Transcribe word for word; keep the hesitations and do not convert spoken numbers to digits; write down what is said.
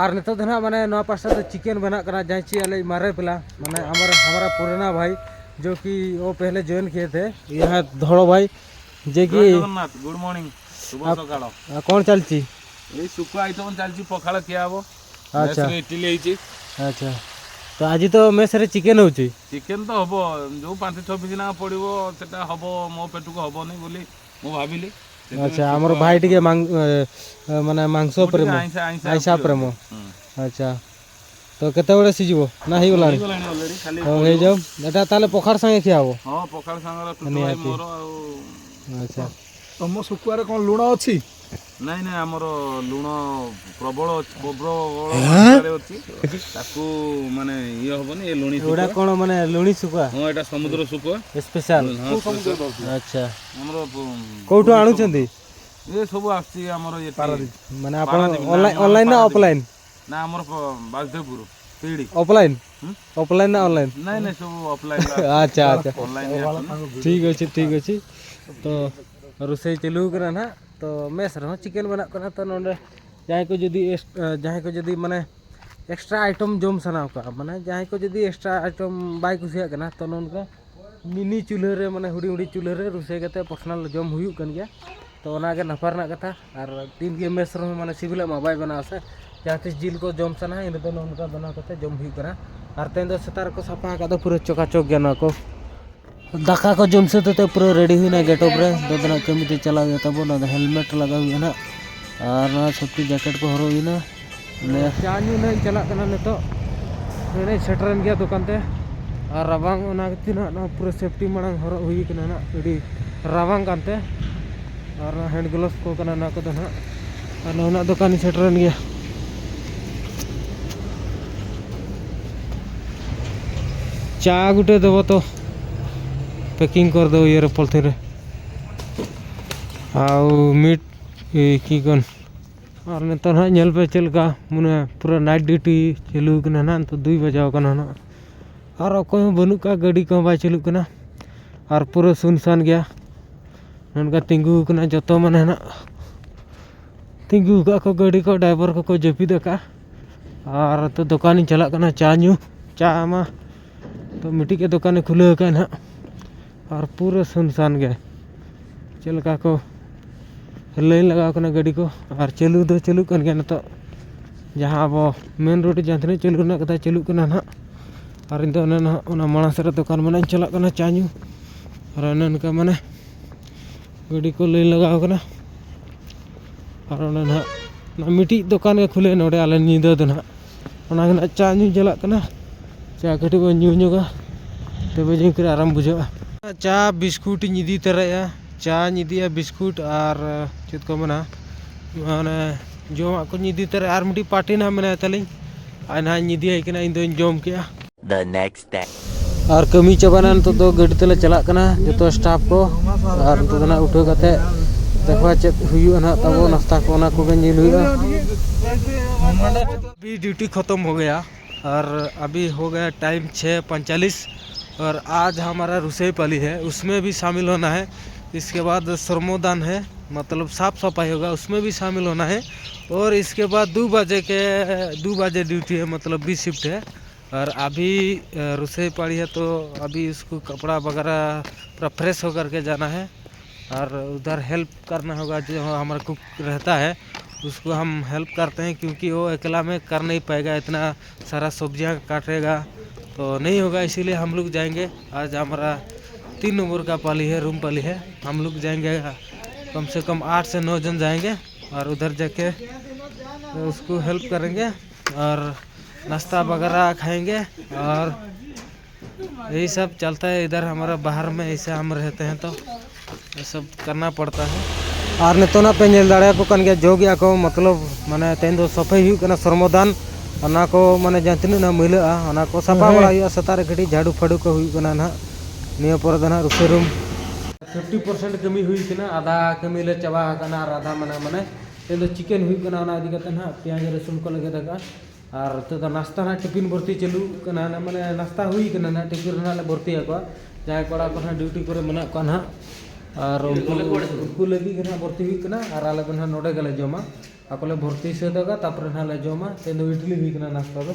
ᱟᱨ ᱱᱤᱛᱚᱜ ᱫᱚ ᱱᱟᱦᱟᱜ ᱢᱟᱱᱮ ᱱᱚᱣᱟ ᱯᱟᱥᱴᱟ ᱫᱚ ᱪᱤᱠᱮᱱ ᱵᱮᱱᱟᱜ ᱠᱟᱱᱟ, ᱡᱟᱦᱟᱸᱭ ᱪᱮ ᱟᱞᱮ ᱢᱟᱨᱮ ᱯᱮᱞᱟ, ᱢᱟᱱᱮ ᱦᱢᱟᱨᱟ ᱦᱢᱟᱨᱟ ᱯᱩᱨᱟᱱᱟ ᱵᱷᱟᱭ, ᱡᱚ ᱠᱤ ᱣᱚ ᱯᱮᱦᱞᱮ ᱡᱚᱭᱮᱱ ᱠᱤᱭᱮ ᱛᱷᱮ, ᱭᱮ ᱦᱟᱭ ᱫᱷᱚᱲᱚ ᱵᱷᱟᱭ, ᱡᱮ ᱠᱤ ଜୟ ଜଗନ୍ନାଥ, ଗୁଡ୍ ମର୍ଣ୍ଣିଂ, ଶୁଭ ସକାଳ। ଆ, କ'ଣ ଚାଲିଛି? ଏଇ ଶୁଖୁଆ ଆଇଟମ ଚାଲିଛି, ପଖାଳ ଖିଆ ହବ। ଆଚ୍ଛା। ମେସରେ ଇଟିଲି ହେଇଛି। ଆଚ୍ଛା, ତ ଆଜି ତ ମେସରେ ଚିକେନ ହଉଛି। ଚିକେନ ତ ହବ, ଯୋଉ ପାଞ୍ଚ ଛଅ ପିସ୍ ନା ପଡିବ, ସେଟା ହବ, ମୋ ପେଟକୁ ହବନି ବୋଲି ମୁଁ ଭାବିଲି। ସେଥିପାଇଁ ଆଚ୍ଛା, ଆମର ଶୁଖୁଆ ଭାଇ ଟିକେ ମାଂ-, ଏ, ଏ, ମାନେ ମାଂସ ମୁଁ ଟିକେ ପ୍ରେମ, ଆଇଁଷା, ଆଇଁଷା ଆଇଁଷା ପ୍ରେମ। ହୁଁ। ଆଚ୍ଛା, ତ କେତେବେଳେ ସିଝିବ ନା ହେଇଗଲାଣି? ହେଇଗଲାଣି ଅଲରେଡି, ଖାଲି ହଉ, ପଡିବ। ହେଇଯାଉ। ଏଟା ତାହେଲେ ପଖାଳ ସାଙ୍ଗେ ଖିଆ ହବ? ହଁ, ପଖାଳ ସାଙ୍ଗରେ ତୁ ଭାଇ ନିହାତି। ମୋର ଆଉ ଆଚ୍ଛା। ତମ ଶୁଖୁଆରେ କ'ଣ ଲୁଣ ଅଛି? ନାଇଁ, ନାଇଁ, ଆମର ଲୁଣ ପ୍ରବଳ ଅଛି, ପ୍ରବଳ ମାତ୍ରାରେ ଅଛି। ତାକୁ ମାନେ ଇଏ ହବନି, ଏ ଲୁଣି ଏଗୁଡା ଶୁଖୁଆ। କ'ଣ ମାନେ ଲୁଣି ଶୁଖୁଆ? ହଁ, ଏଇଟା ସମୁଦ୍ର ଶୁଖୁଆ। ସ୍ପେଶାଲ। ହଁ, କୋଉ ସମୁଦ୍ର ସ୍ପେଶାଲ। ଆଚ୍ଛା। ଆମର ପ-, କୋଉଠୁ ପୁରୀ ଆଣୁଛନ୍ତି? ସମୁଦ୍ର। ଏ ସବୁ ଆସୁଛି ଆମର ଏଠି। ପାରାଦୀପ। ମାନେ ଆପଣ ପାରାଦୀପ, ନା, ଅନଲାଇନ, ଆମର ଅନଲାଇନ ନା ପାରାଦୀପ। ଅଫଲାଇନ? ନା, ଆମର ପ-, ବାସୁଦେବପୁର, ସେଇଠି। ଅଫଲାଇନ? ହୁଁ? ଅଫଲାଇନ ନା ଅନଲାଇନ? ନାଇଁ, ନାଇଁ, ସବୁ ଅଫଲାଇନ। ଆଚ୍ଛା, ଆଚ୍ଛା। ଅନଲାଇନ ଆସୁନି। ଠିକ୍ ଅଛି, ଠିକ୍ ଅଛି। ତ ରୋଷେଇ ᱪᱟᱹᱞᱩ ᱠᱟᱱᱟ ᱱᱟᱦᱟᱜ᱾ ᱛᱚ ᱢᱮᱥ ᱨᱮᱦᱚᱸ ᱪᱤᱠᱮᱱ ᱵᱮᱱᱟᱜ ᱠᱟᱱᱟ᱾ ᱛᱚ ᱱᱚᱰᱮ ᱡᱟᱦᱟᱸᱭ ᱠᱚ ᱡᱩᱫᱤ ᱮᱥ-, ᱡᱟᱦᱟᱸᱭ ᱠᱚ ᱡᱩᱫᱤ ᱢᱟᱱᱮ ᱮᱠᱥᱴᱨᱟ ᱟᱭᱴᱮᱢ ᱡᱚᱢ ᱥᱟᱱᱟ ᱠᱚᱣᱟ, ᱢᱟᱱᱮ ᱡᱟᱦᱟᱸᱭ ᱠᱚ ᱡᱩᱫᱤ ᱮᱠᱥᱴᱨᱟ ᱟᱭᱴᱮᱢ ᱵᱟᱭ ᱠᱩᱥᱤᱭᱟᱜ ᱠᱟᱱᱟ, ᱛᱚ ᱱᱚᱝᱠᱟ ᱢᱤᱱᱤ ᱪᱩᱞᱦᱟᱹ ᱨᱮ, ᱢᱟᱱᱮ ᱦᱩᱰᱤᱧ ᱦᱩᱰᱤᱧ ᱪᱩᱞᱦᱟᱹ ᱨᱮ ᱨᱩᱥᱟᱹᱭ ᱠᱟᱛᱮ ᱯᱟᱨᱥᱚᱱᱟᱞ ᱡᱚᱢ ᱦᱩᱭᱩᱜ ᱠᱟᱱ ᱜᱮᱭᱟ᱾ ᱛᱚ ᱚᱱᱟᱜᱮ ᱱᱟᱯᱟᱭ ᱨᱮᱱᱟᱜ ᱠᱟᱛᱷᱟ᱾ ᱟᱨ ᱫᱤᱱ ᱜᱮ ᱢᱮᱥ ᱨᱮᱦᱚᱸ ᱢᱟᱱᱮ ᱥᱤᱵᱤᱞᱟᱜ ᱢᱟ ᱵᱟᱭ ᱵᱮᱱᱟᱣᱟ ᱥᱮ, ᱡᱟᱦᱟᱸ ᱛᱤᱥ ᱡᱤᱞ ᱠᱚ ᱡᱚᱢ ᱥᱟᱱᱟ, ᱤᱱᱟᱹ ᱫᱚ ᱱᱚᱜᱼᱚ ᱱᱚᱝᱠᱟ ᱵᱮᱱᱟᱣ ᱠᱟᱛᱮ ᱡᱚᱢ ᱦᱩᱭᱩᱜ ᱠᱟᱱᱟ᱾ ᱟᱨ ᱛᱮᱦᱮᱧ ᱫᱚ ᱥᱮᱛᱟᱜ ᱨᱮᱠᱚ ᱥᱟᱯᱷᱟ ᱟᱠᱟᱫ ᱫᱚ ᱯᱩᱨᱟᱹ ᱪᱚᱠᱟᱪᱚᱠ ᱜᱮᱭᱟ ᱱᱚᱣᱟ ᱠᱚ᱾ ᱫᱟᱠᱟ ᱠᱚ ᱡᱚᱢ ᱥᱟᱹᱛ ᱠᱟᱛᱮ ᱯᱩᱨᱟᱹ ᱨᱮᱰᱤ ᱦᱩᱭᱱᱟ ᱜᱮᱴᱚᱯ ᱨᱮ᱾ ᱫᱚ ᱫᱚᱱᱟᱜ ᱠᱟᱹᱢᱤ ᱛᱮ ᱪᱟᱞᱟᱣ ᱦᱩᱭᱩᱜ ᱛᱟᱵᱚᱱᱟ᱾ ᱟᱫᱚ ᱦᱮᱞᱢᱮᱴ ᱞᱟᱜᱟᱣ ᱦᱩᱭᱩᱜᱼᱟ ᱱᱟᱦᱟᱜ᱾ ᱟᱨ ᱱᱚᱣᱟ ᱥᱮᱯᱴᱤ ᱡᱮᱠᱮᱴ ᱠᱚ ᱦᱚᱨᱚᱜ ᱦᱩᱭᱱᱟ᱾ ᱱᱮ- ᱪᱟ ᱧᱩ ᱱᱟᱦᱟᱜ ᱤᱧ ᱪᱟᱞᱟᱜ ᱠᱟᱱᱟ ᱱᱤᱛᱚᱜ᱾ ᱱᱚᱜᱼᱚᱭ ᱥᱮᱴᱮᱨᱮᱱ ᱜᱮᱭᱟ ᱫᱚᱠᱟᱱ ᱛᱮ᱾ ᱟᱨ ᱨᱟᱵᱟᱝ ᱚᱱᱟ ᱠᱷᱟᱹᱛᱤᱨ ᱱᱟᱦᱟᱜ ᱱᱚᱣᱟ ᱯᱩᱨᱟᱹ ᱥᱮᱯᱴᱤ ᱢᱟᱲᱟᱝ ᱦᱚᱨᱚᱜ ᱦᱩᱭ ᱠᱟᱱᱟ ᱱᱟᱦᱟᱜ, ᱟᱹᱰᱤ ᱨᱟᱵᱟᱝ ᱠᱟᱱᱛᱮ᱾ ᱟᱨ ᱱᱚᱣᱟ ᱦᱮᱱᱰ ᱜᱞᱳᱵᱷᱥ ᱠᱚ ᱠᱟᱱᱟ ᱱᱚᱣᱟ ᱠᱚᱫᱚ ᱱᱟᱦᱟᱜ᱾ ᱟᱨ ᱱᱚᱣᱟ ᱱᱟᱦᱟᱜ ᱫᱚᱠᱟᱱ ᱤᱧ ᱥᱮᱴᱮᱨᱮᱱ ᱜᱮᱭᱟ᱾ ᱪᱟ ᱜᱩᱴᱮ ᱫᱮᱵᱚ ᱛᱚ ᱯᱮᱠᱤᱝ ᱠᱚᱨ ᱫᱚ ᱤᱭᱟᱹ ᱨᱮ ᱯᱚᱞᱛᱷᱤᱱ ᱨᱮ᱾ ᱟᱨ ᱢᱤᱫ ᱮ, ᱠᱤ ᱠᱚᱱ᱾ ᱟᱨ ᱱᱤᱛᱚᱜ ᱱᱟᱦᱟᱜ ᱧᱮᱞ ᱯᱮ ᱪᱮᱫ ᱞᱮᱠᱟ, ᱢᱟᱱᱮ ᱯᱩᱨᱟᱹ ᱱᱟᱭᱤᱴ ᱰᱤᱭᱩᱴᱤ ᱪᱟᱹᱞᱩ ᱠᱟᱱᱟ ᱱᱟᱦᱟᱜ᱾ ᱱᱤᱛᱚᱜ ᱫᱩᱭ ᱵᱟᱡᱟᱣ ᱠᱟᱱᱟ ᱱᱟᱦᱟᱜ᱾ ᱟᱨ ᱚᱠᱚᱭ ᱦᱚᱸ ᱵᱟᱹᱱᱩᱜ ᱠᱚᱣᱟ, ᱜᱟᱹᱰᱤ ᱠᱚᱦᱚᱸ ᱵᱟᱭ ᱪᱟᱹᱞᱩᱜ ᱠᱟᱱᱟ᱾ ᱟᱨ ᱯᱩᱨᱟᱹ ᱥᱩᱱᱥᱟᱱ ᱜᱮᱭᱟ᱾ ᱱᱚᱝᱠᱟ ᱛᱤᱸᱜᱩ ᱠᱟᱱᱟ ᱡᱚᱛᱚ, ᱢᱟᱱᱮ ᱱᱟᱦᱟᱜ ᱛᱤᱸᱜᱩ ᱟᱠᱟᱫ ᱠᱚ ᱜᱟᱹᱰᱤ ᱠᱚ, ᱰᱨᱟᱭᱵᱷᱟᱨ ᱠᱚᱠᱚ ᱡᱟᱹᱯᱤᱫ ᱟᱠᱟᱫᱼᱟ᱾ ᱟᱨ ᱛᱚ ᱫᱚᱠᱟᱱᱤᱧ ᱪᱟᱞᱟᱜ ᱠᱟᱱᱟ ᱪᱟ ᱧᱩ᱾ ᱪᱟ ᱢᱟ ᱛᱚ ᱢᱤᱫᱴᱤᱡ ᱜᱮ ᱫᱚᱠᱟᱱᱮ ᱠᱷᱩᱞᱟᱹᱣ ᱟᱠᱟᱫ ᱱᱟᱦᱟᱜ, ᱟᱨ ᱯᱩᱨᱟᱹ ᱥᱩᱱᱥᱟᱱ ᱜᱮ᱾ ᱪᱮᱫ ᱞᱮᱠᱟ ᱠᱚ ᱞᱟᱹᱭᱤᱱ ᱞᱟᱜᱟᱣ ᱠᱟᱱᱟ ᱜᱟᱹᱰᱤ ᱠᱚ, ᱟᱨ ᱪᱟᱹᱞᱩ ᱫᱚ ᱪᱟᱹᱞᱩᱜ ᱠᱟᱱ ᱜᱮᱭᱟ ᱱᱤᱛᱚᱜ᱾ ᱡᱟᱦᱟᱸ ᱟᱵᱚ ᱢᱮᱱ ᱨᱳᱰ ᱡᱟᱦᱟᱸ ᱛᱤᱱᱟᱹᱜ ᱪᱟᱹᱞᱩ ᱨᱮᱱᱟᱜ ᱠᱟᱛᱷᱟ ᱪᱟᱹᱞᱩᱜ ᱠᱟᱱᱟ ᱱᱟᱦᱟᱜ, ᱟᱨ ᱤᱧ ᱫᱚ ᱚᱱᱮ ᱱᱟᱦᱟᱜ ᱚᱱᱟ ᱢᱟᱲᱟᱝ ᱥᱮᱫ ᱨᱮ ᱫᱚᱠᱟᱱ ᱢᱮᱱᱟᱜ ᱤᱧ ᱪᱟᱞᱟᱜ ᱠᱟᱱᱟ ᱪᱟ ᱧᱩ᱾ ᱟᱨ ᱚᱱᱮ ᱚᱱᱠᱟ ᱢᱟᱱᱮ ᱜᱟᱹᱰᱤ ᱠᱚ ᱞᱟᱹᱭᱤᱱ ᱞᱟᱜᱟᱣ ᱠᱟᱱᱟ᱾ ᱟᱨ ᱚᱸᱰᱮ ᱱᱟᱦᱟᱜ ᱚᱱᱟ ᱢᱤᱫᱴᱤᱡ ᱫᱚᱠᱟᱱ ᱜᱮ ᱠᱷᱩᱞᱟᱹᱣ ᱱᱚᱰᱮ ᱟᱞᱮ ᱧᱤᱫᱟᱹ ᱫᱚ ᱱᱟᱦᱟᱜ᱾ ᱚᱱᱟ ᱜᱮ ᱱᱟᱦᱟᱜ ᱪᱟ ᱧᱩ ᱪᱟᱞᱟᱜ ᱠᱟᱱᱟ᱾ ᱪᱟ ᱠᱟᱹᱴᱤᱡ ᱵᱚᱱ ᱧᱩ ᱧᱚᱜᱟ, ᱛᱚᱵᱮ ᱡᱟᱹᱱᱤᱡ ᱠᱷᱟᱱ ᱟᱨᱟᱢ ᱵᱩᱡᱷᱟᱹᱜᱼᱟ᱾ ᱪᱟ ᱵᱤᱥᱠᱩᱴ ᱤᱧ ᱤᱫᱤ ᱛᱚᱨᱟᱭᱟ, ᱪᱟ ᱤᱧ ᱤᱫᱤᱭᱟ, ᱵᱤᱥᱠᱩᱴ ᱟᱨ ᱪᱮᱫ ᱠᱚ ᱢᱮᱱᱟ, ᱢᱟᱱᱮ ᱡᱚᱢᱟᱜ ᱠᱚᱧ ᱤᱫᱤ ᱛᱚᱨᱟᱭᱟ᱾ ᱟᱨ ᱢᱤᱫᱴᱤᱡ ᱯᱟᱨᱴᱤ ᱱᱟᱦᱟᱜ ᱢᱮᱱᱟᱭ ᱛᱟᱹᱞᱤᱧ, ᱟᱡ ᱱᱟᱦᱟᱜ ᱤᱧ ᱤᱫᱤᱭᱟᱭ ᱠᱟᱱᱟ, ᱤᱧ ᱫᱚᱧ ᱡᱚᱢ ᱠᱮᱜᱼᱟ᱾ The next day. ᱟᱨ ᱠᱟᱹᱢᱤ ᱪᱟᱵᱟᱭᱮᱱᱟ, ᱱᱤᱛᱚᱜ ᱫᱚ ᱜᱟᱹᱰᱤ ᱛᱮᱞᱮ ᱪᱟᱞᱟᱜ ᱠᱟᱱᱟ ᱡᱚᱛᱚ ᱥᱴᱟᱯ ᱠᱚ᱾ ᱟᱨ ᱱᱤᱛᱚᱜ ᱫᱚ ᱱᱟᱜ ᱩᱴᱷᱟᱹᱣ ᱠᱟᱛᱮ ᱫᱮᱠᱷᱣᱟ ᱪᱮᱫ ᱦᱩᱭᱩᱜᱼᱟ ᱱᱟᱜ ᱛᱟᱵᱚ, ᱱᱟᱥᱛᱟ ᱠᱚ ᱚᱱᱟ ᱠᱚᱜᱮ ᱧᱮᱞ ᱦᱩᱭᱩᱜᱼᱟ᱾ अभी ड्यूटी ख़त्म हो गया और अभी हो गया टाइम छः पैंतालीस। और आज हमारा रुसई पाली है, उसमें भी शामिल होना है। इसके बाद श्रमोदान है, मतलब साफ़ सफाई होगा, उसमें भी शामिल होना है। और इसके बाद दो बजे के, दो बजे ड्यूटी है, मतलब बी शिफ्ट है। और अभी अ, रुसई पाली है तो अभी उसको कपड़ा वगैरह पूरा फ्रेश होकर के जाना है। और उधर हेल्प करना होगा, जो हमारा कुक रहता है उसको हम हेल्प करते हैं, क्योंकि वो अकेला में कर नहीं पाएगा, इतना सारा सब्जियां काटेगा तो नहीं होगा। इसीलिए हम लोग जाएंगे। आज हमारा तीन नंबर का पाली है, रूम पाली है। हम लोग जाएंगे, कम से कम आठ से नौ जन जाएंगे और उधर जाके उसको हेल्प करेंगे और नाश्ता वगैरह खाएंगे। और यही सब चलता है इधर हमारा बाहर में, ऐसे हम रहते हैं तो ये सब करना पड़ता है। ᱟᱨ ᱱᱤᱛᱚᱜ ᱱᱟᱜ ᱯᱮ ᱧᱮᱞ ᱫᱟᱲᱮᱭᱟᱠᱚ ᱠᱟᱱ ᱜᱮᱭᱟ, ᱡᱚᱜᱮᱜᱼᱟ ᱠᱚ, ᱢᱚᱛᱞᱚᱵ ᱢᱟᱱᱮ ᱛᱮᱦᱮᱧ ᱫᱚ ᱥᱟᱹᱯᱷᱟᱹᱭ ᱦᱩᱭᱩᱜ ᱠᱟᱱᱟ, ᱥᱨᱚᱢᱚᱫᱟᱱ᱾ ᱚᱱᱟ ᱠᱚ ᱢᱟᱱᱮ ᱡᱟᱦᱟᱸ ᱛᱤᱱᱟᱹᱜ ᱱᱟᱜ ᱢᱟᱹᱭᱞᱟᱹᱜᱼᱟ, ᱚᱱᱟ ᱠᱚ ᱥᱟᱯᱷᱟ ᱵᱟᱲᱟ ᱦᱩᱭᱩᱜᱼᱟ᱾ ᱥᱮᱛᱟᱜ ᱨᱮ ᱠᱟᱹᱴᱤᱡ ᱡᱷᱟᱲᱩ ᱯᱷᱟᱹᱲᱩ ᱠᱚ ᱦᱩᱭᱩᱜ ᱠᱟᱱᱟ ᱱᱟᱦᱟᱜ᱾ ᱱᱤᱭᱟᱹ ᱯᱚᱨᱮ ᱫᱚ ᱱᱟᱦᱟᱜ ᱨᱩᱥᱟᱹᱨᱩᱢ᱾ ᱯᱷᱤᱯᱴᱤ ᱯᱟᱨᱥᱮᱱᱴ ᱠᱟᱹᱢᱤ ᱦᱩᱭ ᱠᱟᱱᱟ, ᱟᱫᱷᱟ ᱠᱟᱹᱢᱤ ᱞᱮ ᱪᱟᱵᱟ ᱟᱠᱟᱱᱟ ᱟᱨ ᱟᱫᱷᱟ ᱢᱟᱱᱮ, ᱢᱟᱱᱮ ᱛᱮᱦᱮᱧ ᱫᱚ ᱪᱤᱠᱮᱱ ᱦᱩᱭᱩᱜ ᱠᱟᱱᱟ, ᱚᱱᱟ ᱤᱫᱤ ᱠᱟᱛᱮ ᱱᱟᱦᱟᱜ ᱯᱮᱸᱭᱟᱡᱽ ᱨᱟᱹᱥᱩᱱ ᱠᱚ ᱞᱮ ᱜᱮᱫ ᱟᱠᱟᱫᱼᱟ᱾ ᱟᱨ ᱱᱤᱛᱚᱜ ᱫᱚ ᱱᱟᱥᱛᱟ ᱱᱟᱦᱟᱜ ᱴᱤᱯᱷᱤᱱ ᱵᱷᱚᱨᱛᱤ ᱪᱟᱹᱞᱩᱜ ᱠᱟᱱᱟ, ᱢᱟᱱᱮ ᱱᱟᱥᱛᱟ ᱦᱩᱭ ᱠᱟᱱᱟ ᱱᱟᱦᱟᱜ, ᱴᱤᱯᱷᱤᱱ ᱨᱮ ᱱᱟᱦᱟᱜ ᱞᱮ ᱵᱷᱚᱨᱛᱤ ᱟᱠᱚᱣᱟ᱾ ᱡᱟᱦᱟᱸᱭ ᱠᱚᱲᱟ ᱠᱚ ᱱᱟᱦᱟᱜ ᱰᱤᱭᱩᱴᱤ ᱠᱚᱨᱮ ᱢᱮᱱᱟᱜ ᱠᱚᱣᱟ ᱱᱟᱦᱟᱜ, ᱟᱨ ᱩᱱᱠᱩ, ᱩᱱᱠᱩ ᱞᱟᱹᱜᱤᱫ ᱜᱮ ᱱᱟᱦᱟᱜ ᱵᱷᱚᱨᱛᱤ ᱦᱩᱭᱩᱜ ᱠᱟᱱᱟ, ᱟᱨ ᱟᱞᱮ ᱫᱚ ᱱᱟᱦᱟᱜ ᱱᱚᱰᱮ ᱜᱮᱞᱮ ᱡᱚᱢᱟ᱾ ᱟᱠᱚ ᱞᱮ ᱵᱷᱚᱨᱛᱤ ᱥᱟᱹᱛ ᱟᱠᱟᱫ, ᱛᱟᱯᱚᱨᱮ ᱱᱟᱦᱟᱜ ᱞᱮ ᱡᱚᱢᱟ᱾ ᱛᱮᱦᱮᱧ ᱫᱚ ᱤᱰᱞᱤ ᱦᱩᱭ ᱠᱟᱱᱟ ᱱᱟᱥᱛᱟ ᱫᱚ᱾